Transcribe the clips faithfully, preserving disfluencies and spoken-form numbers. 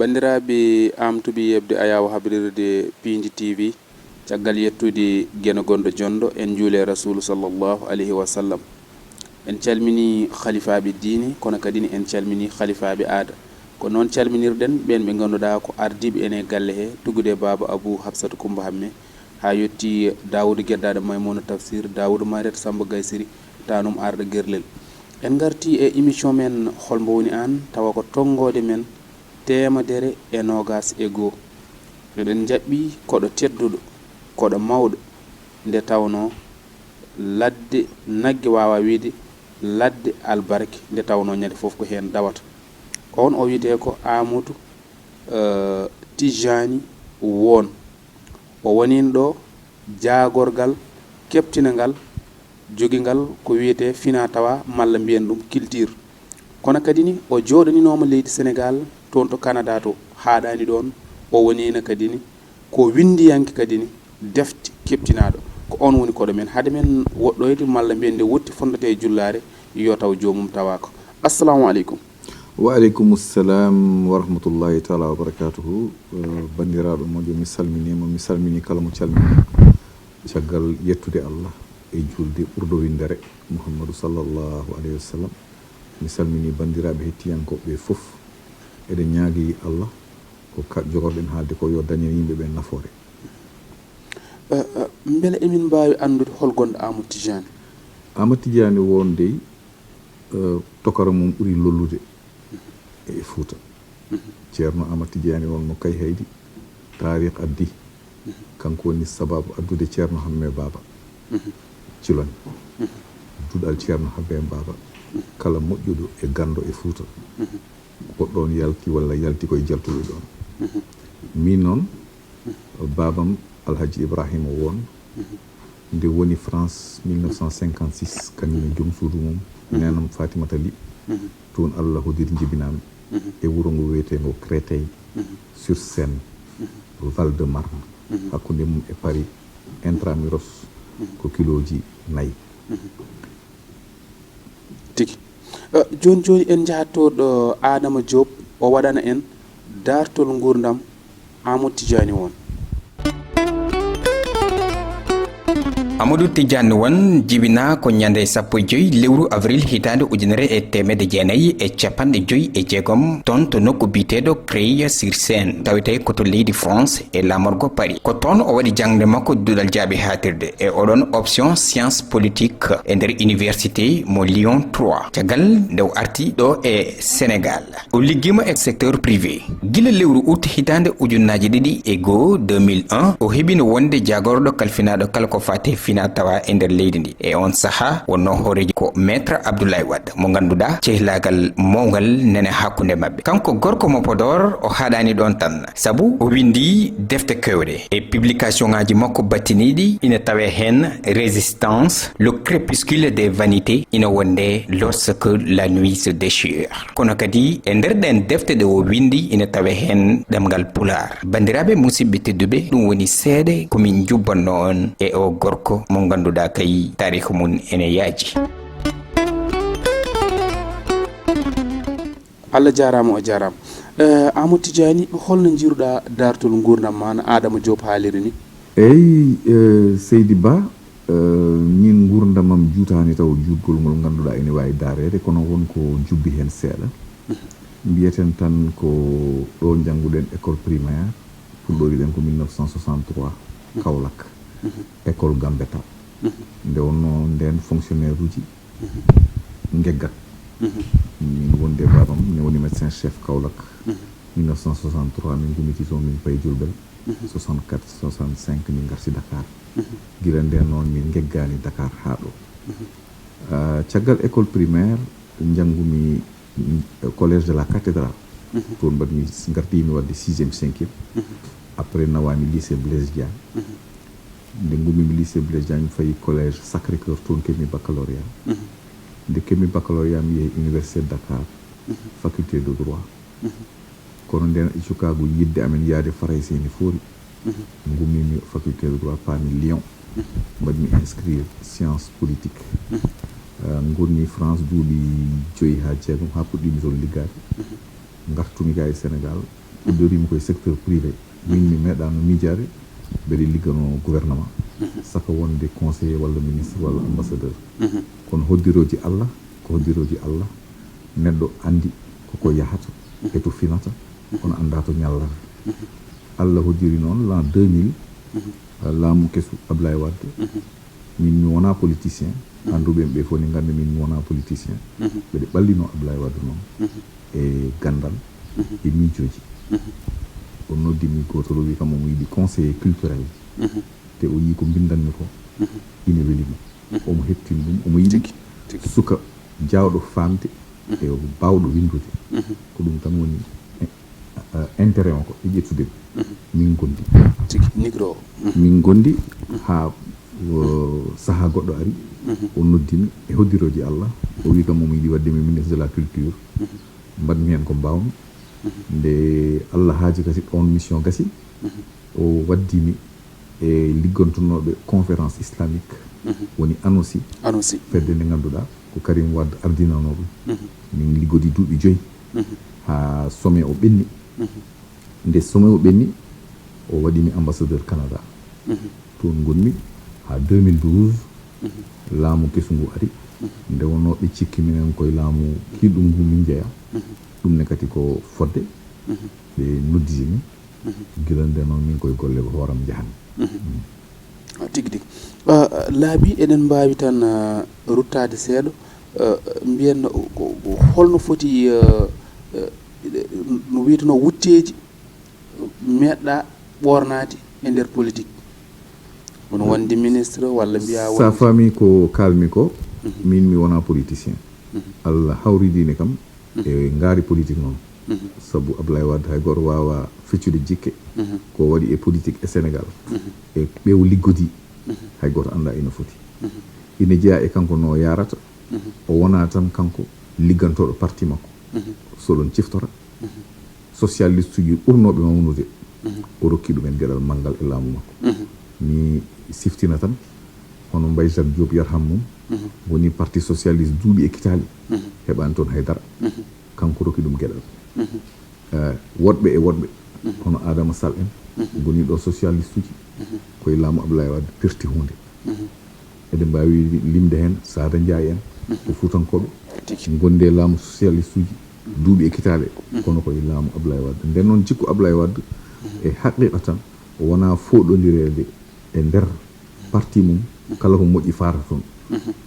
Banndiraaɓe, am tuɓi yeɓde ayaawo habrirde Piindi T V. Caggal yettude Geno gonɗo jonɗo, en njuule Rasuulu sallallahu alayhi wa sallam. En calminii halifaaɓe diine, kono kadi ne en calminii halifaaɓe aada. Ko noon calminirɗen ɓeen ɓe ngannduɗaa ko ardiiɓe en e galle he, tuggude Baaba Abuu Hafsatu Kummba Hamme, haa yettii Daawuda Geddaaɗo Maymuuna Tafsir, Daawuda Maariyata Sammba Gaysiri, taanum Arɗo Gerlel. En ngartii e émission men Hol mbo woni aan, tawa ko tonngoode men teemedere e noogaas e goo. Eɗen njaɓɓii koɗo tedduɗo, koɗo mawɗo, nde tawnoo ladde nagge waawaa wiyde ladde albarke, nde tawnoo ñande fof ko heen dawata. Oon o wiyetee ko Aamadu, eh, Tijjaani Woon. O woniino ɗo jaagorgal keɓtinangal, jogingal ko wiyetee finaa tawaa malla mbiyen ɗum culture. Kono kadi ni o jooɗaniinooma leydi Senegaal toon to Kanadaa to, haaɗaani ɗoon, o woniino kadi ni ko winndiyanke kadi ni defte keɓtinaaɗo. Ko oon woni koɗo men. Hade men woɗɗoyde malla mbiyen nde wotti fonndatee e jullaare, yo taw joomum tawaaka. Assalamu aleykum. Wa aleykum salam wa rahmatullahi taala wa barakatuhu. Eh, banndiraaɗo moƴƴo, mi salminiima, mi salminii kala mo calminii. Caggal yettude Allah e juulde ɓurɗo winndere, Muhammadu sallallahu alayhi wa sallam, mi salminii banndiraaɓe hettiyankooɓe ɓe fof. Eɗen ñaagii Allah ko ka-, jogorɗen haalde ko yo dañan yimɓe ɓe nafoore. Eh, eh, mbele emin mbaawi anndude hol gonɗo Aamadu Tijjaani? Aamadu Tijjaani Woon dey, eh, tokara mum ɓuri lollude e Fuuta. Ceerno Aamadu Tijjaani Woon mo Kayhayɗi, taariik addi, kanko woni sabaabu addude Ceerno Hammee Baaba Ciloñ. Duɗal Ceerno Hammee Baaba, kala moƴƴuɗo e ganndo e Fuuta, ko ɗoon yalti walla yalti koye jaltuɓe ɗoon. Miin noon, baabam Alhaji Ibrahima Woon, nde woni France mille neuf cent cinquante-six, kañum e joom suudu mum, neenam Fatimata Ly, toon Allah hodiri njibinaami, e wuro ngo wiyeteengo Créteil sur Seine, Val de Marne, hakkunde mum e Paris, intramuros ko kilooji nayi. Tigi. Eh, jooni jooni en njahat to ɗo Adama Diop, o waɗana en daartol nguurndam Amadou Tidiani Woon. Amadou Tidiani Woon jibinaa ko ñande sappo e joy lewru avril hitaande ujunere e teemedde jeenayi e capanɗe joy e jeegom, toon to nokku biyeteeɗo Creil-sur-Seine, tawetee ko to leydi France e laamorgo Paris. Ko toon o waɗi jaŋde makko duɗal jaaɓi haaɗtirde e oɗon option science politique e nder université mo Lyon trois, caggal nde o arti ɗo e Sénégal. O liggiima e secteur privé. Gila lewru août hitaande ujunnaaji ɗiɗi e goo, deux mille un, o heɓino wonde jaagorɗo kalfinaaɗo kala ko faati e finaa tawaa e nder leydi ndi. E oon sahaa, wonnoo hooreejo ko Maître Abdoulaye Wade, mo ngannduɗaa cehlaagal mawngal nani hakkunde maɓɓe. Kanko gorko mo Podor, o haaɗaani ɗoon tan, sabu o winndi defte keewɗe. E publication ŋaaji makko battiniiɗi ina tawee heen Résistance, Le crépuscule des vanités, ina wonde Lorsque la nuit se déchire. Kono kadi e nder ɗeen defte ɗe o winndi ina tawee heen ɗemngal Pulaar. Banndiraaɓe musidɓe tedduɓe, ɗum woni seeɗa ko min njubbannoo on e o gorko mo ngannduɗaa kay taariikh mum ene yaaji. Allah jaaraama, o jaaraama. Eh, Amadou Tidiani, holno njiiruɗaa daartol nguurndam maa no Adama Diop haaliri ni? Eyi, eh, seydi Ba, eh, min nguurndamam juutaani taw juutgol ngol ngannduɗaa ene waawi daareede, kono won ko jubbi heen seeɗa. Mbiyeten tan ko ɗo njannguɗen école primaire, puɗɗoriɗen ko mille neuf cent soixante-trois, Kaolack, école Gambetta. Nde wonnoo ndeen fonctionnaire uji ngeggat. Min wondi e baabam, ne woni médecin chef Kaolack. Mille neuf cent soixante-trois, min ngumiti toon, min payi Diourbel. Soixante-quatre, soixante-cinq, min ngarti Dakar. Gila ndeen noon, min ngeggaani Dakar haa ɗo. Ah, caggal école primaire, njanngumi, mm, collège de la Cathédrale. Toon mbaɗmi, ngartiimi waɗde sixième, cinquième. Après, nawaami lycée Blaise Diagne. Nde ngummimi lycée Blaise Diagne, mi fayi collège Sacré-Cœur, toon keɓmi baccalauréat. Nde keɓmi baccalauréat, mi yehi Université de Dakar, faculté de droit. Kono ndeen e cukaagu, yiɗde amen yahde Farayse ene foori. Ngummimi faculté de droit, paami Lyon. Mbaɗmi inscrire science politique. Eh, ngurnii France duuɓi joyi haa jeegom, haa puɗɗiimi toon liggaade. Ngartumi ga e Sénégal, Uddorii mi koye secteur privé. Min mi meeɗaano miijaade mbeɗe liggano gouvernement, saka wonde conseiller walla ministre walla ambassadeur. Kono hoddirooji Allah, ko hoddirooji Allah, neɗɗo anndi koko yahata e to finata, kono anndaa to ñallata. Allah hoddiri noon l'an deux mille, laamu kesu Ablaye Wade. Min mi wonaa politicien, annduɓe ɓe fof ne nganndi min mi wonaa politicien. Mbeɗe ɓallino Ablaye Wade noon e ganndal e miijooji. O noddi mi gootol, o wi kam omo yiɗi conseiller culturel. Te o yii ko mbinndanmi ko, ine weli mo. Omo heɓtini ɗum, omo yiɗi suka jaawɗo faamde e baawɗo winndude. Ko ɗum tan woni, eh, eh, intérêt o ko e ƴettude mi. Min ngondi. Tigi, nigro. Min ngondi haa, o, sahaa goɗɗo ari, o noddi mi e hoddirooji Allah. O wi kam omo yiɗi waɗde mi ministre de la culture. Mbaɗmi heen ko mbaawmi. Nde Allah haaji kasi, oon mission gasi, o waddi mi e liggantunooɓe conférence islamique, woni ANOCI, ANOCI. Fedde nde ngannduɗaa ko Karim Wade ardinanoo ɗum. Min liggodi duuɓi joyi haa sommet o ɓenni. Nde sommet o ɓenni, o waɗi mi ambassadeur Canada. Toon ngonmi haa deux mille douze, laamu kesu ngu ari. Nde wonnoo ɓe cikki minen koye laamu kiiɗɗum ngu min njeyaa. Ɗum ne kadi ko fodde. Ɓe nodditi mi. Gila nde noon min koye golle ko hooram njahanmi. Ah, tigi tigi. Ah, laabi, eɗen mbaawi tan, ah, ruttaade seeɗa, ah, mbiyen no, ko, ko holno foti, ah, ah, no wiyeteno wutteeji meeɗɗa ɓoornaade e nder politique? Kono wonde ministre walla mbiyaa sa wonde faami ko kaalmi ko, min mi wonaa politicien. Allah hawridini kam e ngaari politique noon. Sabu Ablaye Wade hay gooto waawaa feccude jikke ko waɗi e politique e Sénégal. E ɓe o liggodi, hay gooto anndaa ina foti. Ina jeyaa e kanko no yaarata. O wonaa tan kanko liggantooɗo parti makko. So ɗon ciftora, socialiste uji ɓurnooɓe mawnude, o rokki ɗumen geɗal manngal e laamu makko. Mi siftina tan, hono Mbaye Jacques Diop, yarham mum, woni parti socialiste duuɓi e kitaali, heɓaani toon hay dara. Kanko rokki ɗum geɗal. Eh, woɗɓe e woɗɓe, hono Adama Sall en, ngoni ɗo socialiste uji, koye laamu Abdoulaye Wade pirti huunde. Eɗen mbaawi limde heen Sada Ndiaye en, ko Fuutankooɓe, ngondi e laamu socialiste uji, duuɓi e kitaale, kono koye laamu Abdoulaye Wade. Nden noon, jikku Abdoulaye Wade, e haqiqa tan, wonaa fooɗondireede e nder parti mum, kala ko moƴƴi faata toon.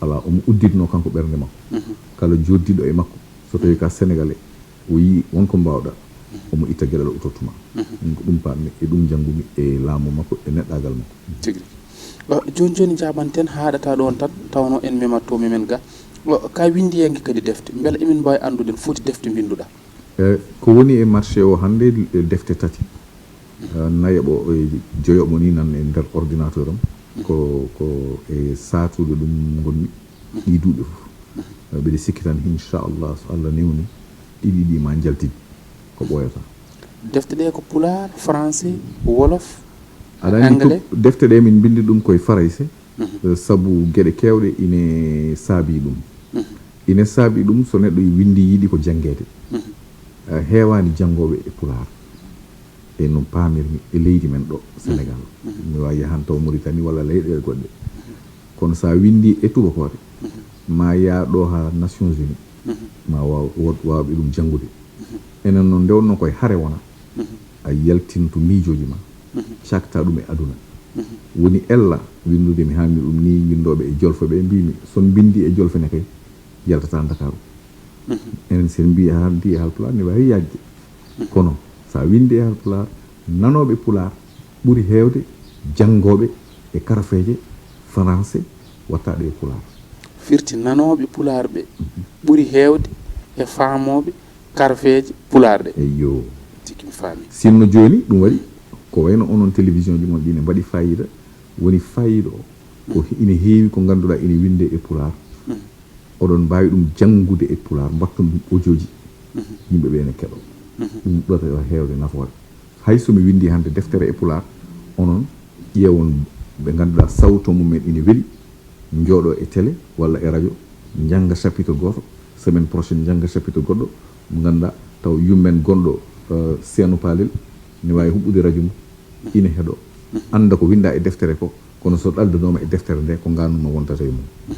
Alaa, omo udditnoo kanko ɓernde makko. Kala jooɗdiiɗo e makko, so tawii ka Sénégalais, o yii won ko mbaawɗa, omo itta geɗal o tottuma. Ɗum ko ɗum paammi, e ɗum njanngumi e laamu makko, e neɗɗaagal makko. Tigi rigi. O, jooni jooni, njaaɓanten, haaɗata ɗoon tan, tawno en mematto memen ga. O, ka winndiyanke kadi defte, mbela emin mbaawi anndude no foti defte mbinnduɗa? E, ko woni e marché o hannde, e, defte tati. E, nayaɓo, e, joyaɓo ni nan e nder ordinateur am. Ko, ko e saatude ɗum ngonmi ɗii duuɓi fof. E, mbeɗa sikki tan, inchallah, so Allah newni, ɗiɗi ɗi ma njaltin. Ko ɓooyata. Defte ɗe ko Pulaar, Français, Wolof, Aɗa anndi Anglais? Tout, defte ɗe min mbinndi ɗum koye Farayse, eh, sabu geɗe keewɗe ine saabii ɗum. Ine saabii ɗum so neɗɗo winndi yiɗi ko janngeede. Eh, heewaani janngooɓe e Pulaar. E no paamirmi e leydi men ɗo, Sénégal. Mi waawi yahan to Mauritanie walla leyɗeele goɗɗe. Kono so a winndi e tubakoore, ma yaa ɗo haa Nations Unies, ma waaw, wood waawɓe ɗum janngude. Enen noon, nde wonnoo koye hare wona, a yaltinto miijooji ma, cakta ɗum e aduna. Woni ella winndude, mi haalni ɗum ni winndooɓe e jolfe ɓe, mbiimi, so mi mbinndi e jolfe ne kay, yaltata Ndakaaru. Enen, sen mbiyi, a haaldi e Haalpulaar, ne waawi yaajde. Kono so a winndi e Haalpulaar, nanooɓe Pulaar ɓuri heewde janngooɓe e karafeeje faranse wattaaɗe e Pulaar. Firti nanooɓe Pulaar ɓe ɓuri heewde e faamooɓe karafeeje Pulaar ɗe. Eyyo. Tigi mi faami. Sinno jooni ɗum waɗi, ko wayno onon télévision ji mon ɗi ne mbaɗi faayiida, woni faayiida o ko ine heewi ko ngannduɗaa ine winndee e Pulaar. Oɗon mbaawi ɗum janngude e Pulaar, mbaɗton ɗum audio ji. Yimɓe ɓe ne keɗoo. Ɗum ɓurata heewde nafoore. Hay so mi winndi hannde deftere e Pulaar, onon ƴeewon ɓe ngannduɗaa sawto mumen ine weli, njooɗoo e télé walla e radio, njannga chapitre gooto, semaine prochaine njannga chapitre goɗɗo, mo ngannduɗaa taw yummen gonɗo Seenu Paalel, ne waawi huɓɓude radio mum, ina heɗoo, annda ko winndaa e deftere ko, kono so ɗaldanooma e deftere nde, ko ngaannuma wontata e mum.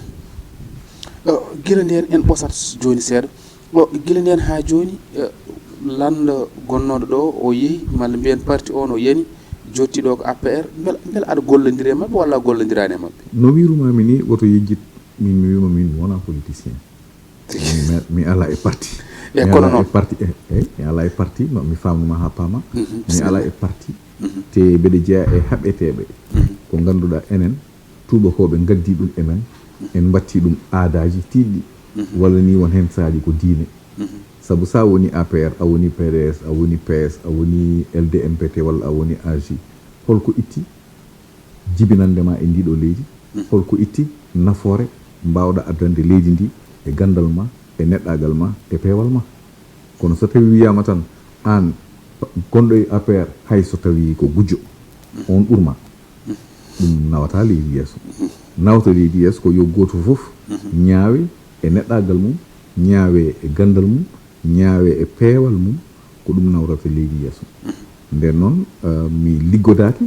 Gila ndeen en ɓosat jooni seeɗa. O gila ndeen haa jooni, lanndo gonnooɗo ɗo o yehi, malla mbiyen parti o no yani, jotti ɗo ko A P R. Mbela mbela aɗa gollondiri e maɓɓe walla a gollondiraani e maɓɓe? No wiirumaami ni, woto yejjit, min mi wiima min mi wonaa politicien. Mi, mi alaa e parti. E kono noon e parti, e, e, mi alaa e parti, ma mi faamnuma haa paama. Mi alaa e parti. Te mbeɗa jeyaa e haɓeteeɓe. Ko ngannduɗaa enen, tuubakooɓe ngaddi ɗum e men, en mbatti ɗum aadaaji tiiɗɗi, walla ni won heen saaji ko diine. Sabu so a woni A P R, a woni P D S, a woni P S, a woni L D M P T walla a woni A J, holko itti jibinannde ma e ndiɗo leydi? Holko itti nafoore mbaawɗa addande leydi ndi e ganndal ma, e neɗɗaagal ma, e peewal ma? Kono so tawi wiyaama tan aan gonɗo e A P R, hay so tawi ko gujjo, on ɓurma, ɗum nawata leydi yeeso. Nawta leydi yeeso ko yo gooto fof ñaawe e neɗɗaagal mum, ñaawe e ganndal mum, ñaawe e peewal mum, ko ɗum nawrata leydi yeeso. Nden noon, mi liggodaaki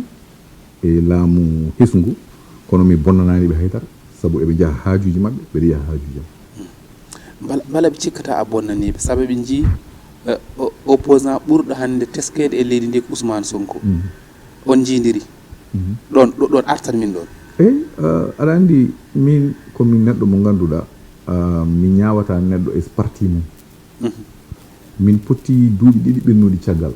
e laamu hesu ngu, kono mi bonnanaani ɓe haydara, sabu eɓe njaha haajuuji maɓɓe, mbeɗa yaha haajuuji am. Mbela mbela ɓe cikkata a bonnanii ɓe, sabu eɓe njii opposant ɓurɗo hannde teskeede e leydi ndi ko Ousmane Sonko. On njiidiri ɗoon, ɗo- ɗoon artan min ɗoon. Eyi, aɗa anndi min ko min neɗɗo mo ngannduɗaa, mi ñaawata neɗɗo e parti mum. Min potti duuɓi ɗiɗi ɓennuɗi caggal,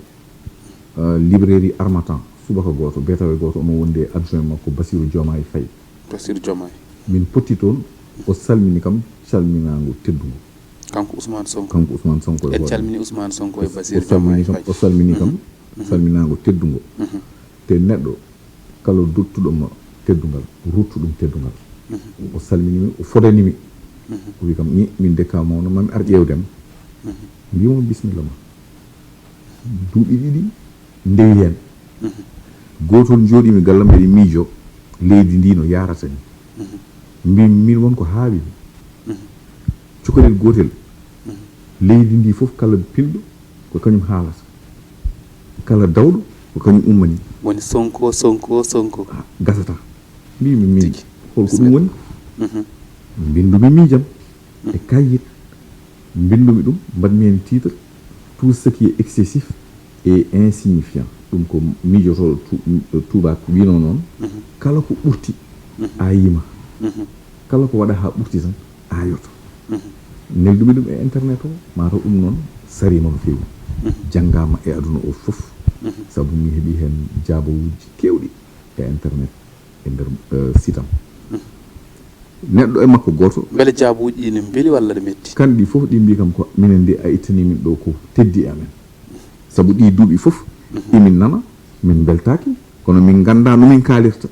librairie Harmattan, subaka gooto, beetawe gooto, omo wondi e adjoint makko Bassirou Diomaye Faye. Bassirou Diomaye. Min potti toon, o salmini kam calminaango teddungo. Kanko Ousmane Sonko. Kanko Ousmane Sonko e hoore. En calmini Ousmane Sonko e Bassirou Diomaye Faye. O salmini kam salminaango teddungo. Te neɗɗo kala duttuɗo ma teddungal, ruttu ɗum teddungal. O salmini mi, o fodani mi. O wi kam, ni min de ka mawno, mami ar ƴeewde ma. Mbimo bismilla ma. Duuɓi ɗiɗi ndewi heen. Gootol jooɗiimi gallam mbeɗe miijo leydi ndi no yaarata ni. Mbimi min won ko haawi mi. Cukalel gootel, leydi ndi fof kala pinɗo ko kañum haalata, kala dawɗo ko kañum ummani. Woni Sonko, Sonko, Sonko. Gasata. Mbimi min holko ɗum woni? Mbindumi miijam e kayyit, mbindumi ɗum, mbaɗmi heen titre, tout ce qui est excessif et insignifiant. Ɗum ko miijotooɗo tuubaako wino noon, kala ko ɓurti aayima, kala ko waɗa haa ɓurti tan aayoto. Neldumi ɗum e internet o, mataw ɗum noon sariima no feewi, janngaama e aduna o fof, sabu mi heɓi heen jaabawuuji keewɗi e internet e nder sitam. Neɗɗo e makko gooto. Mbele jaabuuji ɗi ne mbeli walla ne metti? Kanɗi fof ɗi mbi kam ko minen de a ittani min ɗo ko teddi e amen. Sabu ɗi duuɓi fof imin nana, min mbeltaaki, kono min ngannda no min kaalirta.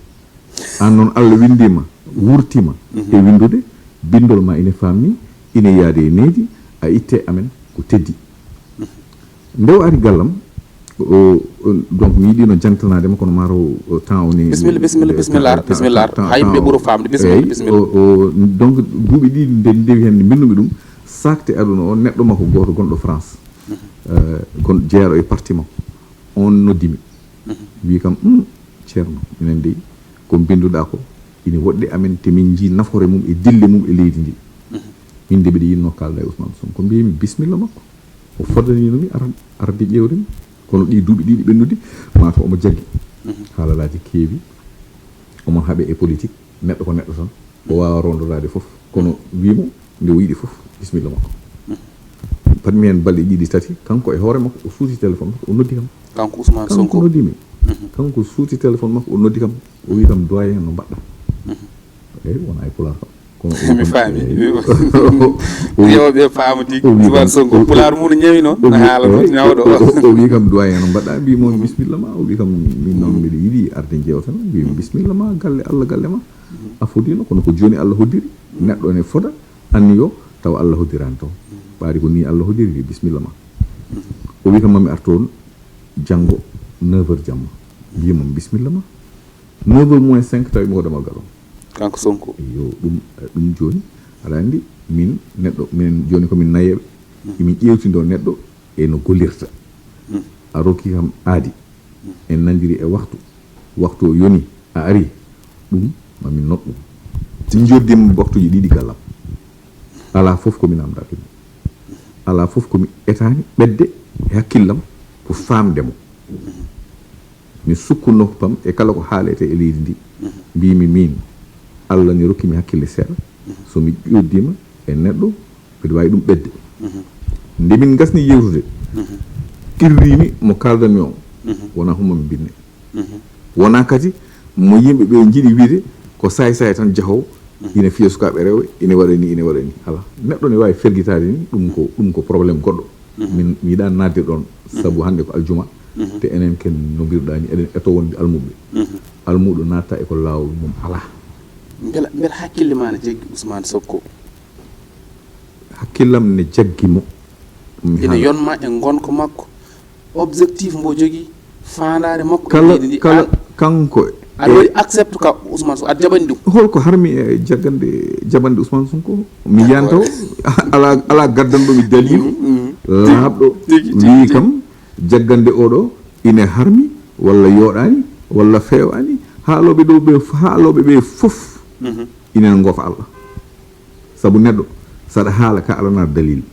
Aan noon Allah winndima, wurtima e winndude, binndol ma ine faamni, ine yaade e nehdi, a itte amen ko teddi. Nde o ari gallam, o, o, donc mi yiɗino jangtanaade mo, kono mataw temps o ni. Bisimilla, bisimilla, bisimilla, ar, bisimilla, ar. Ha yimɓe ɓuro faamde, bisimilla, bisimilla. Donc duuɓi ɗi nde ndewi heen, nde mbinnumi ɗum, sakte aduna o, neɗɗo makko gooto gonɗo France, gon jeeɗo e parti makko, on noddimi, wi kam, "Hum, Ceerno, minen dey ko mbinnduɗaa ko ine woɗɗi amen, te min njii nafoore mum e dille mum e leydi ndi. Min de mbiɗa yiɗnoo kaalda e Ousmane Sonko." Mbimi, "Bisimilla makko." O foddanino mi ar-, arde ƴeewde mi. Kono ɗi duuɓi ɗiɗi ɓennuɗi, mataw omo jaggi haalalaaji keewi, omo haɓe e politique, neɗɗo ko neɗɗo tan, o waawa rondodaade fof. Kono wimo nde o yiɗi fof, bisimilla makko. Mbaɗmi heen balɗe ɗiɗi tati, kanko e hoore makko o suuti téléphone makko, o noddi kam. Kanko Ousmane Sonko. Kanko noddi mi. Kanko suuti téléphone makko, o noddi kam. O wi kam, "Doyen, no mbaɗɗa?" Eyi, wona e pulaar kam. Kono mi faami. Rewɓe faama tigi. Ousmane Sonko pulaar mum no ñawi noon, no haala noon, ñawɗo. O wi kam, "Doyen, no mbaɗɗa?" Mbi mo, "Bisimilla ma." O wi kam, "Min noon mbiɗa yiɗi arde jeewtan." Mbi, "Bisimilla ma, galle Allah, galle ma." A fodino, kono ko jooni Allah hoddiri. Neɗɗo ne foda, anniyo, tawa Allah hoddiraani taw. Ɓaari ko ni Allah hoddiri, wi, "Bisimilla ma." O wi kam, "Mami ar toon janngo neuf heures jamma." Mbi mo, "Bisimilla ma." Neuf heures moins cinq tawi mo ko damal galon. Kanko Sonko. Yo, ɗum, ɗum jooni, aɗa anndi, min neɗɗo, minen jooni ko min nayeeɓe. Emin ƴeewtindoo neɗɗo e no gollirta. A rokki kam aadi. En nanndiri e waktu. Waktu o yoni, a ari. Ɗum, ma min noɗɗu. Min njoddiima waktuuji ɗiɗi gallam. Alaa fof ko mi naamndaaki mo. Alaa fof ko mi etaani ɓetde e hakkillam ko faamde mo. Mi sukku noppam e kala ko haaletee e leydi ndi. Mbiimi miin, Allah ne rokki mi hakkille seeɗa. So mi ƴooddiima e neɗɗo, mbiɗa waawi ɗum ɓetde. Nde min ngasni yeewtude, qirriimi mo kaaldanmi o, wonaa humma mi binne. Wonaa kadi mo yimɓe ɓe njiɗi wiyde ko saay-saay tan jahoowo, ina fiya sukaaɓe rewɓe, ina waɗa ni, ina waɗa ni. Alaa. Neɗɗo ne waawi fergitaade ni, ɗum ko, ɗum ko problème goɗɗo. Min mi yiɗaa naatde ɗoon, sabu hannde ko aljuma, te enen ken no mbiruɗaa ni, eɗen eto wonde almuɓɓe. Almuuɗo naata e ko laawol mum alaa. Mbela, mbela hakkille ma ne jaggi Ousmane Sonko? Hakkillam ne jaggi mo. Mi Ina haala. Yonma e ngonka makko, objectif mbo jogii, faandaare makko e Kala, leydi ndi. kala An, kanko aɗa e waɗi accepte ka Ousmane Sonko, aɗa jaɓani ɗum? Holko harmi e jaggande, jaɓande Ousmane Sonko? Mi yiyan taw alaa, alaa gaddanɗo mi daliilu laaɓɗo Tigi, tigi, wii tigi. Kam jaggande oɗo ine harmi walla yooɗaani walla feewaani. Haalooɓe ɗo ɓe, haalooɓe ɓe fof ine ngofa Allah. Sabu neɗɗo, saɗa haala ka alanaa dalil,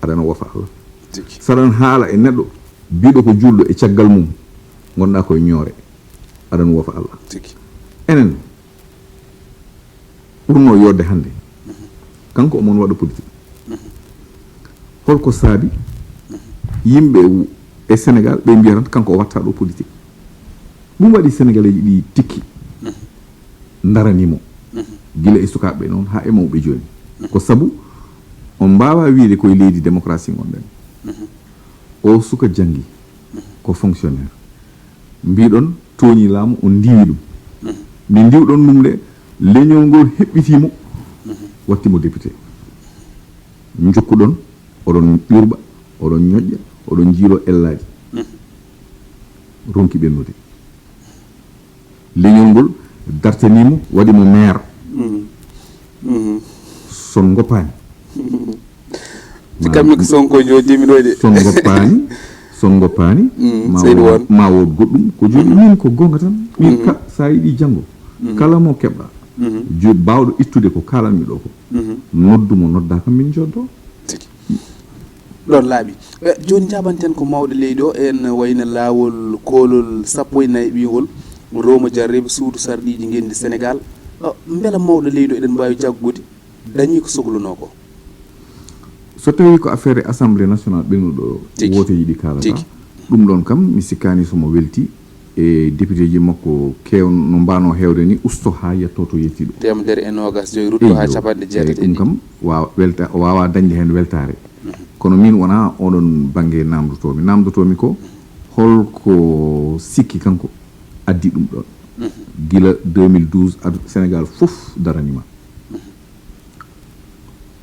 aɗana wofa Allah. Tigi. Saɗan haala e neɗɗo biɗo ko julɗo e caggal mum, ngonɗa koye ñoore, aɗan wofa Allah. Tigi. Enen ɓurno yodde hannde, kanko omon waɗa politique. Holko saabi yimɓe e Sénégal ɓe mbiya tan kanko o watta ɗo politique? Ɗum waɗi Sénégalais ji ɗi tikki, ndarani mo, gila e sukaaɓe noon haa e mawɓe jooni. Ko sabu on mbaawa wiyde koye leydi démocratie ngonɗen. O suka janngi, ko fonctionnaire. Mbiɗon tooñi laamu, on ndiwi ɗum. Nde ndiwɗon ɗum nde, leñol ngol heɓɓitii mo, watti mo député. Njokkuɗon, oɗon ƴurɓa, oɗon ñoƴƴa, oɗon njiiloo ellaaji. Ronki ɓennude. Leñol ngol dartanii mo, waɗi mo maire. So ngoppaani. Ci kammi ko Sonko jooɗiimi ɗo de. So ngoppaani, so ngoppaani, ma wood goɗɗum ko jooɗi. Min ko goonga tan. Min ka, so a yiɗi janngo, kala mo keɓɗa, baawɗo ittude ko kaalanmi ɗo ko, noddu mo, nodda kam, min njooddoo. Ɗon laaɓi. Jooni, njaabanten ko mawɗo leydi o, en wayno laawol koolol sappo e nayi ɓiyngol, Rooma Jarribe, suudu sarɗiiji ngenndi Senegaal. Mbela mawɗo leydi o eɗen mbaawi jaggude dañii ko sohlunoo ko? So tawii ko affaire assemblée nationale ɓennuɗo wooteeji ɗi kaalata, ɗum ɗon kam mi sikkaani so mo weltii e député ji makko keew no mbaanoo heewde ni, usto haa yettoo to yettii ɗo. Teemedere e noogas joyi rutto haa capanɗe jeetati e ɗiɗi. Ɗum kam waawa welta, o waawaa dañde heen weltaare. Kono miin wonaa oɗon bannge naamndotoomi. Naamndotoomi ko holko sikki kanko addi ɗum ɗon. Gila deux mille douze, adu Senegaal fof daranii ma.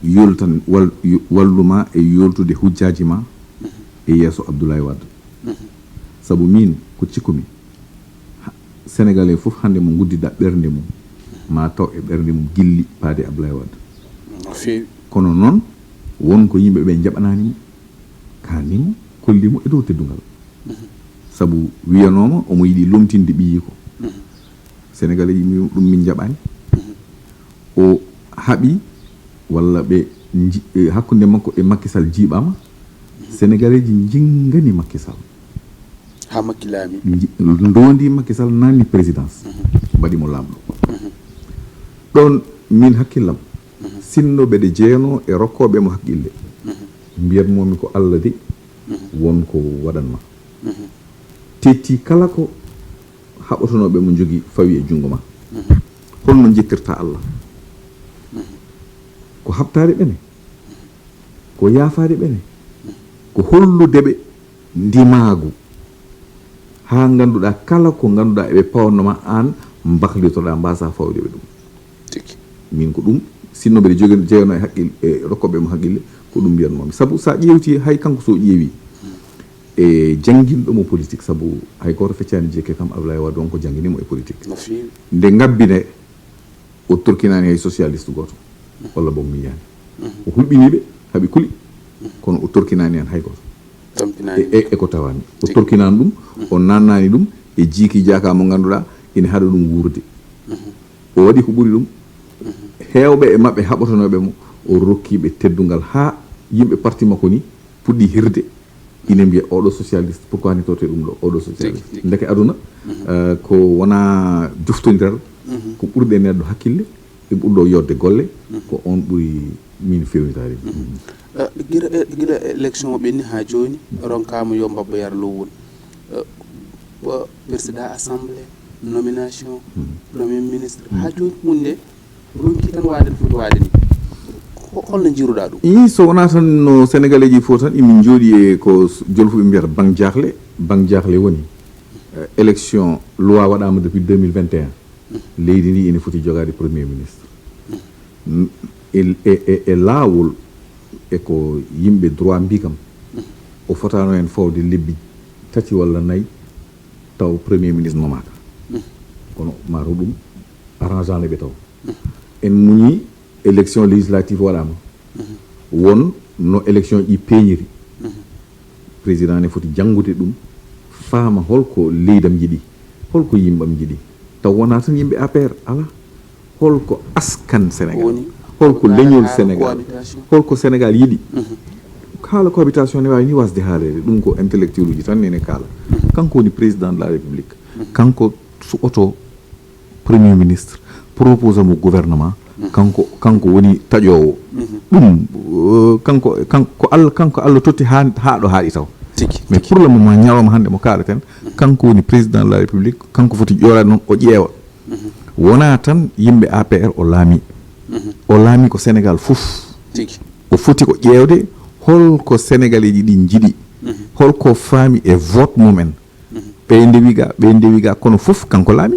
Yoltan, wal-, yo-, wallu ma e yoltude hujjaaji ma e yeeso Abdoulaye Wade. Sabu miin, ko cikkumi, ha-, Sénégalais fof hannde mo nguddida ɓernde mum, ma taw e ɓernde mum gilli paade Abdoulaye Wade. No feewi. Kono noon, won ko yimɓe ɓe njaɓanaani mo, kaanni mo, kolli mo e dow teddungal. Sabu wiyanooma omo yiɗi lomtinde ɓiyiiko. Sénégalais ji mbi ɗum min njaɓaani. O haɓi walla ɓe nji-, e hakkunde makko e Macky Sall jiiɓaama. Sénégalais ji njingani Macky Sall. Haa Macky laami. Nji-, ndoondi Macky Sall naanni présidence. Mbaɗi mo laamɗo. Ɗoon min hakkillam, sinno mbeɗe jeyanoo e rokkooɓe mo hakkille, mbiyatmoo-mi ko Allah de, won ko waɗan ma. Tetti kala ko haɓotonooɓe mo njogii fawi e junngo ma. Holno njettirta Allah? Ko haɓtaade ɓe ne? Ko yaafaade ɓe ne? Ko hollude ɓe ndimaagu, haa ngannduɗaa kala ko ngannduɗaa eɓe pawanno ma, aan mbaklitoɗaa, mbaasaa fawde ɓe ɗum. Tigi. Min ko ɗum, sinno mbeɗe jogii, jeyanoo e haqqil-, e rokkooɓe mo haqqille, ko ɗum mbiyatnoo-mi. Sabu so a ƴeewtii, hay kanko so o ƴeewii, e jannginɗo mo politique, sabu hay gooto feccaani jekke kam Abdoulaye Wade, won ko janngini mo e politique. No feewi. Nde ngabbi nde, o torkinaani hay socialiste gooto, walla boog mi yiyaani. O hulɓinii ɓe, haɓi kuli, kono o torkinaani heen hay gooto. e, e, e ko tawani. O torkinani ɗum, o nannani ɗum e jiiki jaaka mo ngannduɗaa ina haɗa ɗum wuurde. O waɗi ko ɓuri ɗum. Heewɓe e maɓɓe haɓotonooɓe mo, o rokki ɓe teddungal haa yimɓe parti makko ni puɗɗi hirde. Ina mbiya oɗo socialiste, pourquoi ni torte ɗum ɗo oɗo socialiste? Ndeke aduna, eh, ko wona joftondiral, ko ɓurɗe neɗɗo hakkille, e ɓurɗo yodde golle, ko on ɓuri min fewnitaade. Eh, gila, eh, gila élection o ɓenni haa jooni, ronkaama yo mbabba yar lowol. Eh, ba-, président assemblée, nomination, premier ministre, haa jooni hunde ronki tan waade no foti waade ni. Ko, holno njiiruɗaa ɗum? Ii, so wonaa tan no Sénégalais ji fof tan, emin njooɗi e ko s-, jolfuɓe mbiyata bang jaaxle, bang jaaxle woni, eh, élection loi waɗaama depuis deux mille vingt et un. Leydi ndi ene foti jogaade premier ministre. N-, e, e, e, e laawol, e ko yimɓe droit mbii kam, o fotaano heen fawde lebbi tati walla nayi taw premier ministre nomaaka. Kono maa taw ɗum arrangeaani ɓe taw. En muñii élection législative waɗaama. Won no élection ji peeñiri. Président ne foti janngude ɗum, faama holko leydam yiɗi, holko yimɓam yiɗi. Taw wonaa tan yimɓe A P R, alaa. Holko askan Sénégal, holko leñol Sénégal, holko Sénégal yiɗi. Haala cohabitation ne waawi ni wasde haaleede, ɗum ko intellectuel uji tan nene kaala. Kanko woni président de la République. Kanko suɓoto premier ministre, proposa mo gouvernement, kanko, kanko woni taƴoowo. Ɗum, eh, kanko, kanko, ko Allah, kanko Allah totti haa, haa ɗo haaɗi taw. Mais pour le moment, ñalawma hannde mo kaaleten, kanko woni président de la République, kanko foti jooɗaade noon, o ƴeewa. Wonaa tan yimɓe A P R o laami. O laami ko Sénégal fof. O foti ko ƴeewde holko Sénégalais ji ɗi njiɗi, holko faami e vote mum en. Ɓe ndewi ga, ɓe ndewi ga, kono fof kanko laami.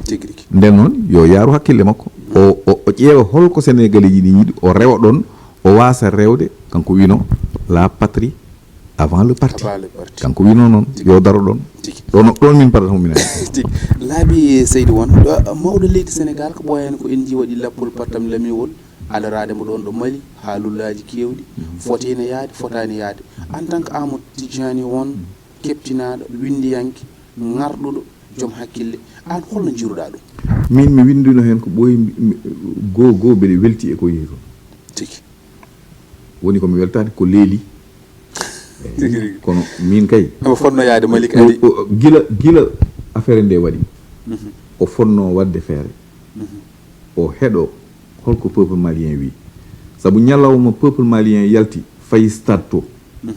Tigi rigi. Nden noon, yo yaaru hakkille makko. O, o, o ƴeewa holko Sénégalais ji ɗi njiɗi, o rewa ɗoon, o waasa rewde, kanko wino, la patrie avant le parti. Avant le parti. Kanko wino noon, yo daro ɗoon. Tigi. Ɗoon, ɗoon min mbaɗata, minen. Tigi. Laabi seydi won, ɗo, mawɗo leydi Sénégal, ko ɓooyaani ko en njii waɗi lappol pattam lamiwol, alaraade mo ɗoon ɗo Mali, haalullaaji keewɗi, foti ene yaade, fotaani yaade. En tant que Amadou Tidiani won, keɓtinaaɗo, winndiyanke, ŋarɗuɗo, joom hakkille, aan holno njiiruɗaa ɗum? Min mi winndino heen ko ɓooyi mi, mi, goo, goo mbeɗa welti e ko yehi toon. Tigi. Woni ko mi weltaani ko leeli. Tigi rigi. Kono min kay. Omo fotno yaade Mali kadi. O, o, gila, gila affaire nde waɗi. Mhm. O fotno waɗde feere. Mhm. O heɗo holko peuple malien wi. Sabu ñalawma peuple malien yalti fayi stade to. Mhm.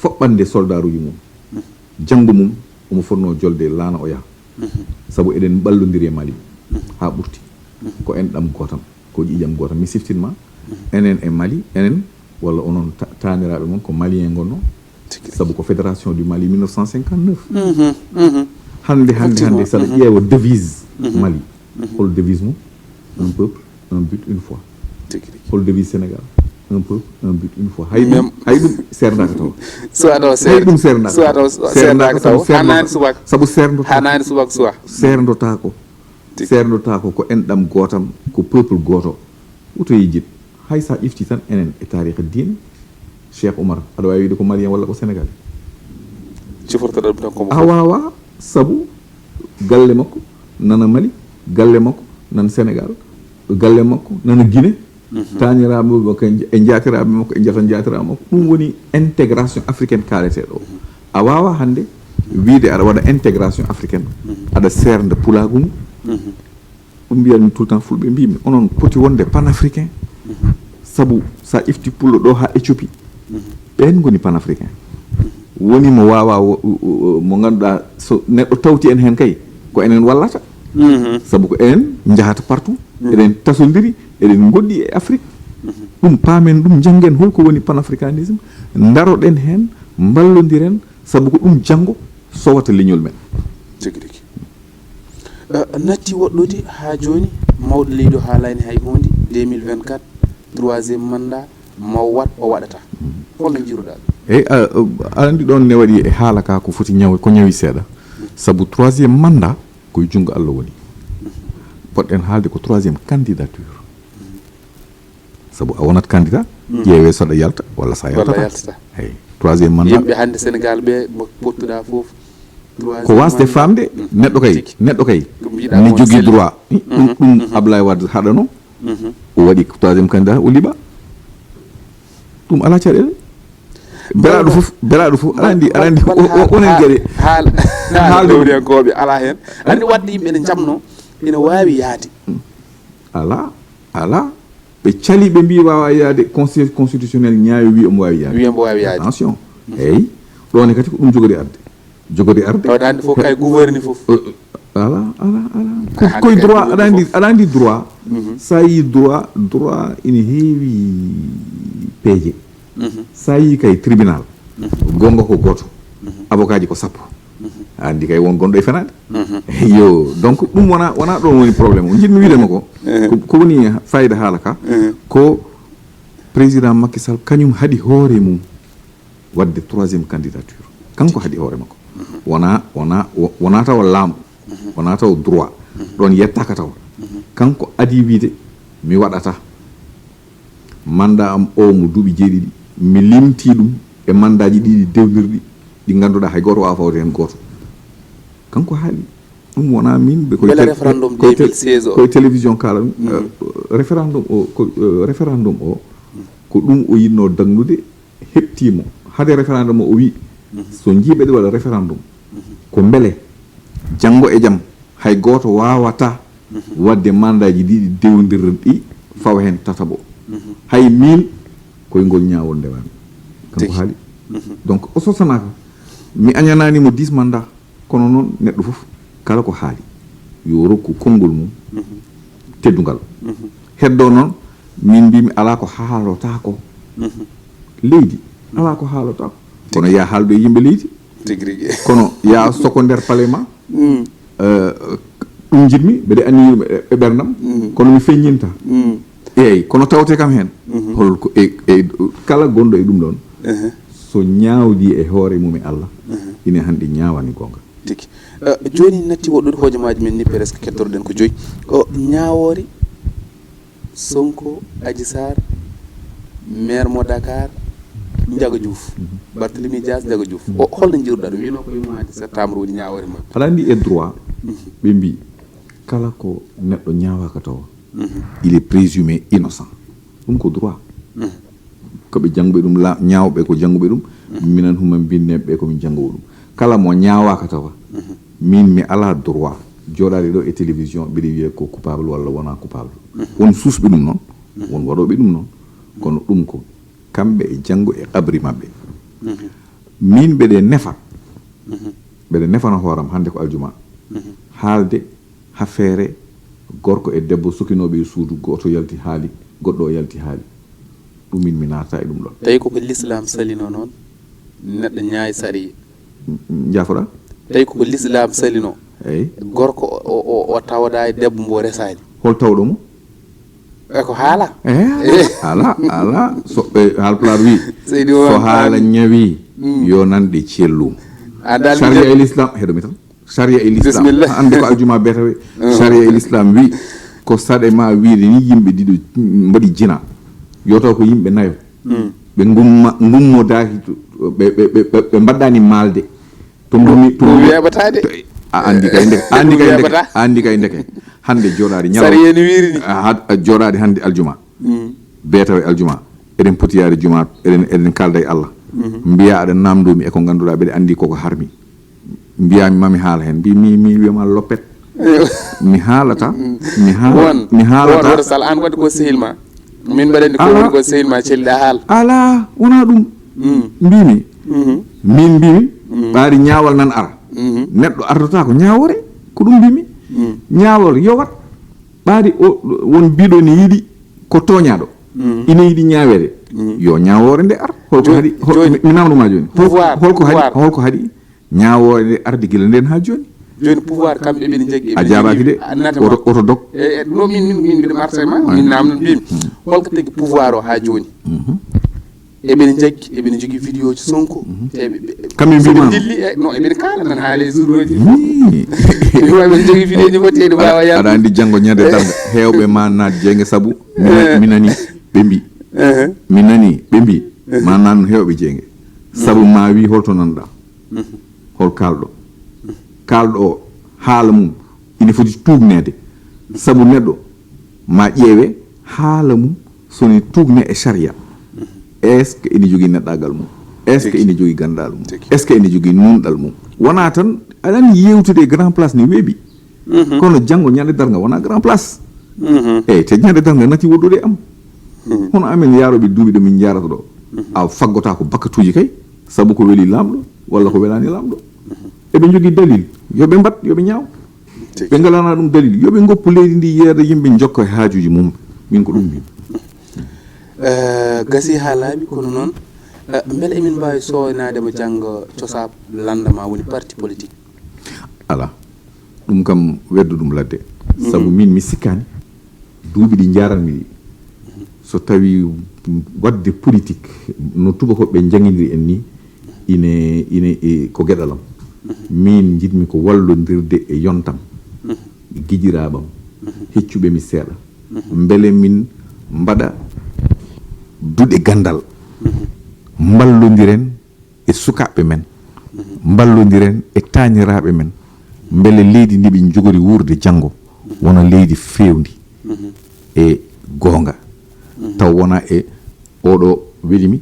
Foɓɓande soldaaruuji mum. Mhm. Janngo mum, omo fotnoo jolde laana o yaha. Mhm. Sabu eɗen mballondiri e Mali. Mhm. Haa ɓurti. Mhm. Ko enɗam gootam, ko ƴiiƴam gootam. Mi siftin ma, mhm, enen e Mali, enen, walla onon ta-, taaniraaɓe mon, ko Malien ngonnoo. Tigi rigi. Sabu ko Fédération du Mali mille neuf cent cinquante-neuf. Mhm, mhm. Hannde, hannde, hannde, effectivement, saɗa, mhm, ƴeewa devise, mhm, Mali. Mhm. Hol devise mum? Un peuple, un but, une foi. Tigi rigi. Hol devise Sénégal? Un peuple, un but, une foi. Hay ɗum, même hay ɗum seerndaaka taw. Suwa taw. Hay seer-, ɗum seerndaaka taw. Suwa taw, seerndaaka taw. Seerndaaka taw. Hanaani subaka. Sabu seerndotaako. Hanaani subaka suwa. Seerndotaako. Tigi. Seerndotaako ko enɗam gootam, ko peuple gooto. Oto e jiɗ. Hay so a ƴeftii tan enen e taariika diine, Cheikh Oumar, aɗa waawi wiide ko Malien walla ko Sénégalais? Cifortoɗaa ɗum tan ko mo. A waawaa, sabu galle makko nana Mali, galle makko nana Sénégal, galle makko nana Guinée. Mhm. Taaniraaɓe makko e nja-, e njaatiraaɓe makko e njata njaatiraaɓe makko. Ɗum woni intégration africaine kaaleteeɗo o. Mhm. A waawaa hannde wiide aɗa waɗa intégration africaine, mhm, aɗa seernda pulaagu ngu. Mhm. Ɗum mbiyatmi tout le temps, Fulɓe mbii-mi, onon poti wonde panafricain. Mhm. Sabu so a ƴeftii Pullo ɗo haa Éthiopie, mhm, ɓeen ngoni panafricain. Mhm. Woni mo waawaa, wo-, wo-, wo-, mo ngannduɗaa, so neɗɗo tawti en heen kay, ko enen wallata. Mhm. Sabu ko enen njahata partout, mhm, eɗen tasondiri, eɗen ngoɗɗi e Afrique. Mhm. Ɗum paamen ɗum, njanngen holko woni panafricanisme, ndaroɗen heen, mballondiren, sabu ko ɗum janngo sowata leñol men. Tigi rigi. Eh, natti woɗɗude haa jooni, mawɗo leydi o haalaani hay huunde, deux mille vingt-quatre, troisième mandat, maw waɗ, o waɗata. Holno njiiruɗaa ɗum? Eyi, a, a, aɗa anndi ɗoon ne waɗi e haala ka ko foti ñaw-, ko ñawi seeɗa. Sabu troisième mandat ko e junngo Allah woni. Poɗɗen haalde ko troisième candidature. Sabu a wonat candidat, mm, ƴeewee so aɗa yalta walla so a yaltataa. Walla yaltataa. Eyi. Troisième mandat. Yimɓe hannde Sénégal ɓe mo pottuɗa fof. Ko wasde famde, neɗɗo kay, neɗɗo kay ne jogii droit. Ɗum, ɗum Ablaye Wade haɗano, o waɗi troisième candidat, o liɓa. Ɗum alaa caɗeele. Belaɗo fof, belaɗo fof, aɗa anndi, aɗa anndi, o, o, onen geɗe. Haalewriyankooɓe alaa heen. Anndi waɗde yimɓe ene njamno, ene waawi yahde. Alaa, alaa. Ɓe cali, ɓe mbii waawa yahde, Conseil constitutionnel ñaawi, wi omo waawi yahde. Wi omo waawi yahde. Attention. Eyi. Ɗo ne kadi ko ɗum jogori arde. Jogori arde. Tawde hannde fof kay gouverne fof. Ala, ala, ala. Ko, koye droit, aɗa anndi, aɗa anndi droit. So a yii droit, droit ina heewi peeje. So a yii kay tribunal, goonga ko gooto, avocat ji ko sappo. A anndi kay won gonɗo e fenaande. Yo, donc ɗum wona, wona ɗon woni problème o. Njiɗmi wiide ma ko, ko, ko woni fayida haala ka, ko président Macky Sall kañum haɗi hoore mum waɗde troisième candidature. Kanko haɗi hoore makko. Wona, wona, wo-, wona tawa laamu, wona tawa droit. Ɗon yettaka tawa. Kanko adi wiide, mi waɗata mandat am o mo duuɓi jeeɗiɗi, mi limti ɗum e mandat ji ɗiɗi dewndirɗi, ɗi ngannduɗaa hay gooto waawaa fawde heen gooto. Kanko haali ɗum, wona min, ɓe koye Mbele tel-, référendum koye tel-, deux mille seize o? Koye télévision kala ɗum. Euh, référendum o, ko, euh, référendum o, ko ɗum o yiɗno dagnude, heɓtiimo. Hade référendum o, o wi, so njiiɓe ɗe waɗa référendum, ko mbele janngo e jam hay gooto waawata waɗde mandat ji ɗiɗi dewndirɗi fawa heen tataɓo. Hay min koye ngol ñaawol ndewami. Kanko haali. Donc, o sosanaaka. Mi añanaani mo dix mandat. Kono noon, neɗɗo fof, kala ko haali, yo rokku konngol mum teddungal. Heddo noon, min mbimi alaa ko haalotaako. Leydi, alaa ko haalotaako. Kono ya haaldu e yimɓe leydi. Tigi rigi. Kono ya soko nder palais ma. Eh, ɗum njiɗmi, mbeɗa anndi yimɓe e, e ɓerndam. Kono mi feññinta. Eey, kono tawte kam heen. Hol ko e, e, kala gonɗo e ɗum ɗoon, so ñaawdi e hoore mum e Allah, ine hannde ñaawani goonga. Tigi. Eh, jooni natti woɗɗude hojomaaji men ni, presque kettoroɗen ko joyi. O ñaawoore Sonko, Adji Sarr, maire mo Dakar, Ndiaga Diouf. Barthélemy Dias, Ndiaga Diouf. O, holno njiiruɗaa ɗum? Wiyno ko e mois de septembre woni ñaawoore maɓɓe. Aɗa anndi e droit, ɓe mbii, kala ko neɗɗo ñaawaaka tawa, il est présumé innocent. Ɗum ko droit. Ko ɓe jannguɓe ɗum, la-, ñaawɓe ko jannguɓe ɗum, minen huma mbinneeɓe ɓe ko min jannguɓe ɗum. Kala mo ñaawaaka tawa, min mi alaa droit jooɗaade ɗo e télévision mbiɗa wiya ko coupable walla wonaa coupable. Won suusɓe ɗum noon, won waɗooɓe ɗum noon. Kono ɗum ko kamɓe e janngo e qabri maɓɓe. Min mbeɗe nefa, mbeɗe nefana hooram hannde ko aljuma. Haalde affaire gorko e debbo sukinooɓe e suudu, gooto yalti haali, goɗɗo o yalti haali. Ɗum min mi naata e ɗum ɗon. Tawi koko l'islam salino noon, neɗɗo ñaay sariya. Njaafoɗa? Tawi koko l'islam salino. Eyi. Gorko o, o, o, o tawda e debbo mbo resaani. Hol tawɗo mo? E ko haala? Eh, ala, ala. So, eh, Haalpulaar wi, seydi so haala ñawi, yo nanɗe cellum. A dal sariya e l'islam, heɗo mi tan. Sariya e l'islam. Bismillah. Hannde ko aljuma beetawe. Sariya e l'islam wi, ko saɗe ma wiide ni yimɓe ɗiɗo mbaɗi jina. Yo taw ko yimɓe nayo. Ɓe ngumma, ngummodaaki to, ɓe, ɓe, ɓe, ɓe, ɓe mbaɗɗani maalde. To ngummi, to ngummi. Weeɓataade. A anndi kay ndeke, a anndi kay ndeke, a anndi kay ndeke. Hannde jooɗaade ñalawma. Sariya no wiiri ni. A had-, a jooɗaade hannde aljuma. Beetawe aljuma. Eɗen poti yaade juma, eɗen, eɗen kaalda e Allah. Mbiya aɗa namndoo mi e ko ngannduɗaa mbeɗa anndi koko harmi. Mbiya mi mami haala heen. Mbi mi, mi wiyama loppet. Mi haalata, mi haala, mi haalata. Woto sal an wadde ko sehil ma. Min mbaɗani ko woni ko sehil ma celliɗa haala. Ala, wona ɗum. Mbimi. Min mbimi, ɓaari ñaawal nan ara. Neɗɗo ardata ko ñaawoore, ko ɗum mbimi. Ñaawal yo wat. Ɓaari o, won biɗo ne yiɗi ko tooñaaɗo. Ina yiɗi ñaaweede. Yo ñaawoore nde ar. Holko haɗi, hol-, mi, mi namno ma jooni. Hol-, pouvoir, holko haɗi, pouvoir. Holko haɗi? Ñaawoore arde gila nden haa jooni. Jooni pouvoir kamɓe ɓe njaggi. A jaabaaki de. Oto, oto dog. E, e, no min, min, min mbiɗo marta e ma, min namno mbimi. Holko tagi pouvoir o haa jooni? Eɓe njaggi, eɓe njogii vidéo ji Sonko. Te ɓe, ɓe, kamɓe mbiima dilli e, no, eɓe kaala nan haala e journaux ji. Eɓe njogii vidéo ji fof te ɗum waawa yaade. Aɗa anndi janngo ñande darnga, heewɓe ma naat jeenge sabu mi na-, mi nani ɓe mbi. Mi nani ɓe mbi. Ma nan heewɓe jeenge. Sabu ma wi holto nanɗa, hol kalɗo. Kalɗo o, haala mum ina foti tuugneede. Sabu neɗɗo ma ƴeewe haala mum, so ne tuugne e sariya. Est-ce que ina jogii neɗɗaagal mum? Est-ce que ina jogii ganndal mum? Est-ce que ina jogii nunɗal mum? Wonaa tan aɗa anndi yewtude e grand place ne weeɓi. Kono janngo ñande darnga wona grand place. Eyyi, te ñande darnga nati woɗɗude e am. Hono amen yaroɓe duuɓi ɗo min jarata ɗo, a faggota ko bakkatuji kay, sabu ko weli lamɗo walla ko welani lamɗo. Eɓe jogii dalil, yoɓe mbat, yoɓe ñaaw. Ɓe ngalana ɗum dalil, yoɓe goppu leydi ndi, yeeda yimɓe, jokka e haajuji mum. Min ko ɗum min. Eh, gasi ha laaɓi, kono noon, eh, mbele emin mbaawi sooynaade mo janngo cosaab lannda ma woni parti politique? Ala, ɗum kam weddo ɗum ladde. Sabu min mi sikkaani duuɓi ɗi njaranmi ɗi, so tawi waɗde politique no tubakoɓe njangidiri en ni, ine ine e ko geɗalam. Min njiɗmi ko wallondirde e yontam, gijiraɓam, heccuɓe mi seeɗa, mbele min mbaɗa duɗe gandal, mballodiren e sukaaɓe men, mballodiren e taaniraaɓe men, mbele leydi ndi ɓe njogori wuurde janngo wona leydi feewndi e goonga, taw wona e oɗo welimi,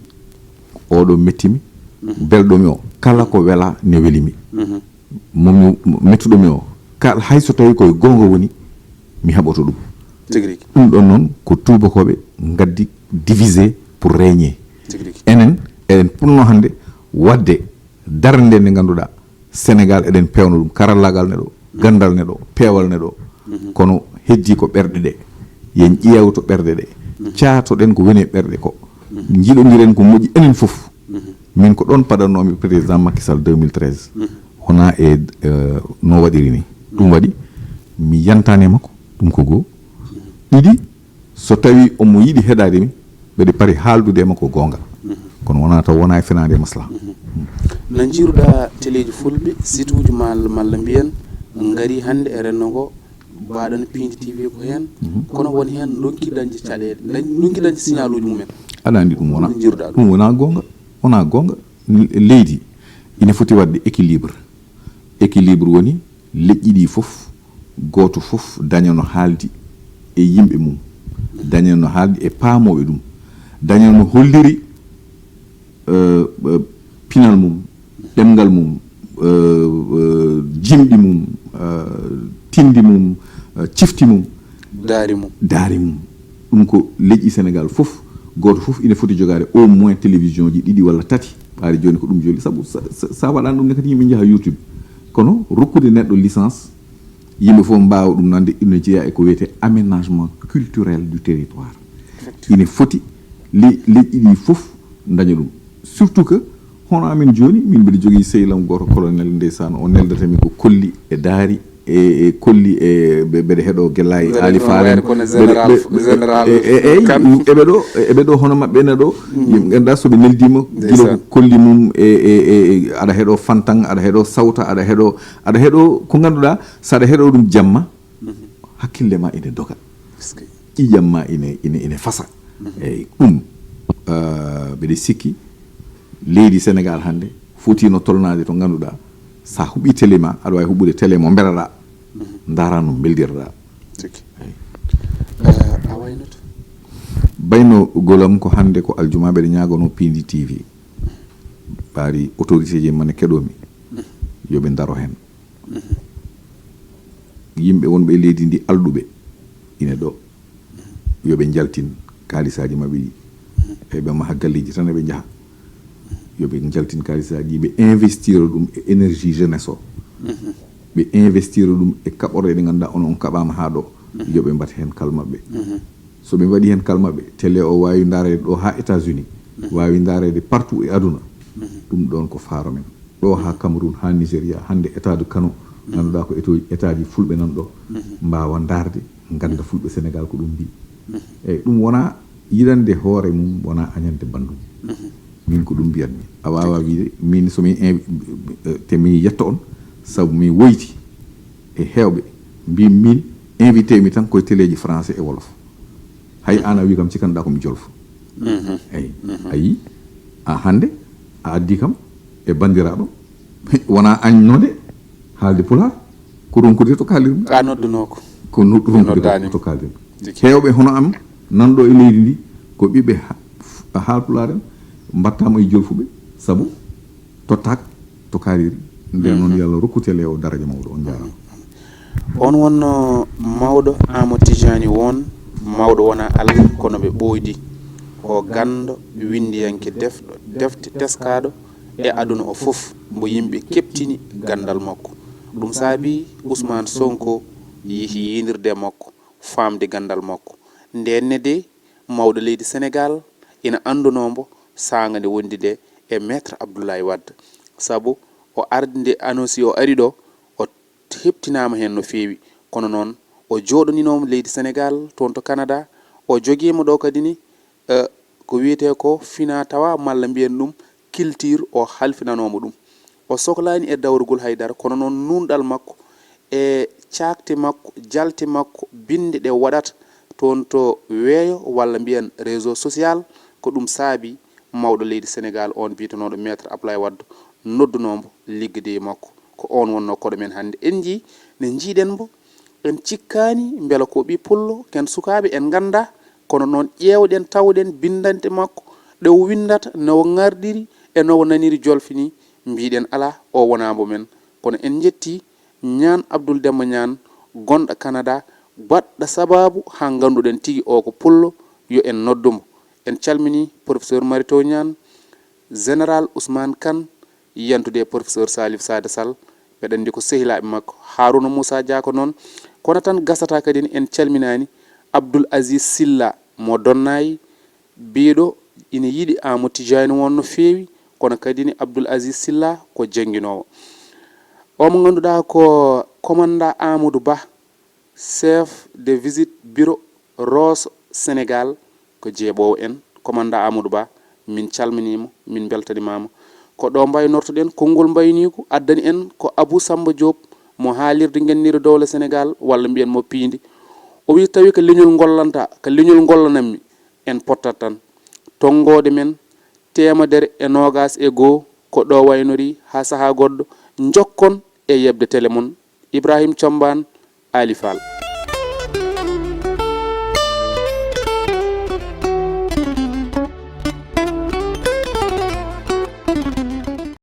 oɗo mettimi, belɗomi o, kala ko wela ne welimi. Momi mettuɗomi o, kala hay so tawi koye goonga woni, mi haɓoto ɗum. Tigi rigi. Ɗum ɗon noon ko tuubakooɓe ngaddi divisé pour régner. Tigi rigi. Enen eɗen punno hannde waɗde darnde nde ngannduɗaa Sénégal eɗen peewna ɗum, karallaagal neɗo, ganndal neɗo, peewal neɗo. Kono heddii ko ɓerɗe ɗe. Yen ƴeewto ɓerɗe ɗe. Caatoɗen ko woni e ɓerɗe ko. Njiɗondiren ko moƴƴi enen fof. Min ko ɗoon paɗannoomi président Macky Sall deux mille treize. Wonaa e eh, no waɗiri ni. Ɗum waɗi mi yantaani e makko, ɗum ko goo. Ɗiɗi, so tawi omo yiɗi heɗaade mi, mbeɗe pari haaldude e makko goonga. Kono wonaa taw wonaa e fenaande e maslaha. No njiiruɗaa teleeji fulɓe, situuji malla malla mbiyen ngari hannde e renndo ngo, mbaɗan Piindi T V ko heen, kono won heen ndonki dañde caɗeele, dañ- ndonki dañde signal uji mumen? Aɗa anndi ɗum wonaa, Ɗum njiiruɗaa ɗum? Ɗum wonaa goonga. Wonaa goonga. L- Leydi ina foti waɗde équilibre. Équilibre woni leƴƴi ɗi fof, gooto fof daña no haaldi e yimɓe mum, daña no haaldi e paamooɓe ɗum, daña no holliri eh, eh, pinal mum, ɗemngal mum, eh, eh, jimɗi mum, eh, tinndi mum, eh, cifti mum, daari mum. Daari mum. Ɗum ko leƴƴi Sénégal fof, gooto fof ina foti jogaade au moins télévision ji ɗiɗi walla tati. Ɓaade jooni ko ɗum joli, sabu sa, sa, sa waɗaani ɗum ne kadi yimɓe njaha YouTube. Kono rokkude neɗɗo licence, yimɓe fof mbaawa ɗum nande, ina jeyaa e ko wiyetee aménagement culturel du territoire. Ina foti le- leƴƴi ɗi fof daña ɗum. Surtout que hono amin jooni, min mbiɗa jogii sehil am gooto colonel, ndeysaan, o neldata mi ko Kolli e Daari, e e Kolli e mbe- mbeɗa heɗo Gellaayi, Aali Faal en. Kono général général Kane. Eɓe ɗo, eɓe ɗo hono maɓɓe ene ɗo. Yimɓe ngannduɗaa so ɓe neldiima gila ko Kolli mum e e e aɗa heɗo Fantan, aɗa heɗo Sawta, aɗa heɗo aɗa heɗo ko ngannduɗaa, so aɗa heɗo ɗum jamma, hakkille ma ina doga, ƴiƴam ma ina ina ina fasa. Eyyi, ɗum eh, mbeɗa sikki leydi Sénégal hannde foti no tolnaade to ngannduɗaa, sa huɓi télé ma, aɗa wawi huɓude télé mo mbeɗaɗa, ndaara no mbeldirɗa. Tigi. Eh, a waynoto? Bayno golam ko hannde ko aljuma, mbeɗa ñaagono Piindi T V, ɓaari autorité ji mane keɗomi, yoɓe ndaro heen. Yimɓe wonɓe e leydi ndi alɗuɓe ine ɗo, yoɓe njaltin kaalisaaji maɓɓe ɗi. Eɓe maha galleeji tan eɓe njaha. Yoɓe njaltin kaalisaaji ɗi, ɓe investira ɗum e énergie jeunesse o. Ɓe investira ɗum e kaɓorɗe ɗe ngannduɗaa on on kaɓaama haa ɗo. Yoɓe mbat heen kal maɓɓe. So ɓe mbaɗi heen kal maɓɓe, télé o waawi ndaareede ɗo haa États-Unis, waawi ndaareede partout e aduna. Ɗum ɗoon ko faaro men. Ɗo haa Cameroun, haa Nigeria, hannde état de Kano, ngannduɗaa ko éto- état ji fulɓe nan ɗo, mbaawa ndaarde, ngannda fulɓe Sénégal ko ɗum mbii. Eyyi, ɗum wonaa yiɗande hoore mum, wonaa añande banndum. Min ko ɗum mbiyatmi. A waawaa wiyde, min so mi invi- te mi yetto on, sabu mi woyti e heewɓe, mbii min invité mi tan koye téléji français e wolof. Hay aan a wi kam cikanɗaa ko mi jolof. Eyyi, a yii, a hannde A addi kam e banndiraaɗo, wonaa añnoode haalde pulaar, ko ronkude to kaalirmi. Ka noddunoo ko. Ko no-, ronkude noddaani to kaalirmi. Tigi. Heewɓe hono am nan ɗo e leydi ndi, ko ɓiɓɓe ha-, haalpulaar en, mbattaama e jolfuɓe, sabu tottaaka to kaaliri. Nden noon, mhm, yo Allah rokku tele o daraja mawɗo. On njaaraama. On wonno mawɗo Amadou Tidiani won, mawɗo wona Allah, kono ɓe ɓooydi. O ganndo, winndiyanke defɗo, defte teskaaɗo e aduna o fof, mbo yimɓe keɓtini ganndal makko. Ɗum saabi Ousmane Sonko yihi yiinirde makko, faamde ganndal makko. Ndeen ne de, mawɗo leydi Senegaal ina anndunoo mbo saanga nde wondi nde e Maître Abdoulaye Wade. Sabu o ardi nde, ano si o ari ɗo, o heɓtinaama heen no feewi. Kono noon, o jooɗoninooma leydi Senegaal, toon to Canada. O jogiima ɗo kadi ni, eh, ko wiyetee ko fina tawa, malla mbiyen ɗum culture, o halfinanooma ɗum. O soklaani e dawrugol hay dara, kono noon nuunɗal makko e caakti makko, jalti makko, binnde ɗe waɗata toon to weeyo walla mbiyen réseau social, ko ɗum saabi mawɗo leydi Senegaal on biyetenooɗo Maître Abdoulaye Wade noddunoo mbo liggodey makko. Ko on wonnoo koɗo men hannde. En njii, nde njiiɗen mbo, en cikkaani mbela ko ɓii pullo, ken sukaaɓe en nganndaa, kono noon ƴeewɗen, tawɗen binndanɗe makko, ɗe o winndata, no o ŋarɗiri e no o naniri jolfi ni, mbiɗen alaa, o wonaa mbo men. Kono en njetti Ñaan Abdul Demba Ñaan gonɗo Canada, baɗɗo sabaabu haa ngannduɗen tigi o ko pullo, yo en noddu mbo. En calminii Professeur Mary Teuw Niane, Général Ousmane Kane, yantude e Professeur Salif Sadio Sall, mbeɗa anndi ko sehilaaɓe makko, Harouna Moussa Dia ko noon. Kono tan gasata kadi en calminaani Abdoul Aziz Silla mo Donnaayi, biiɗo ina yiɗi Amadou Tidiani won no feewi, kono kadi ni Abdoul Aziz Silla ko jannginoowo. O mo ngannduɗaa ko commandant Amadou Ba, chef de visite bureau Rosso Sénégal, ko jeeɓoowo en. Commandant Amadou Ba, min calminii mo, min mbeltanimaa mo. Ko ɗo mbaynortoɗen konngol mbayniigu, addani en ko Abou Samba Diop mo haalirde ngenndiire dowla Senegaal, walla mbiyen mo piindi. O wii, tawi ko leñol ngollanta, ko leñol ngollanammi, en pottat tan. Tonngoode men teemedere e noogaas e goo, ko ɗo waynori haa sahaa goɗɗo. Njokkon e yeɓde tele mon. Ibrahim Combaan, Aali Faal.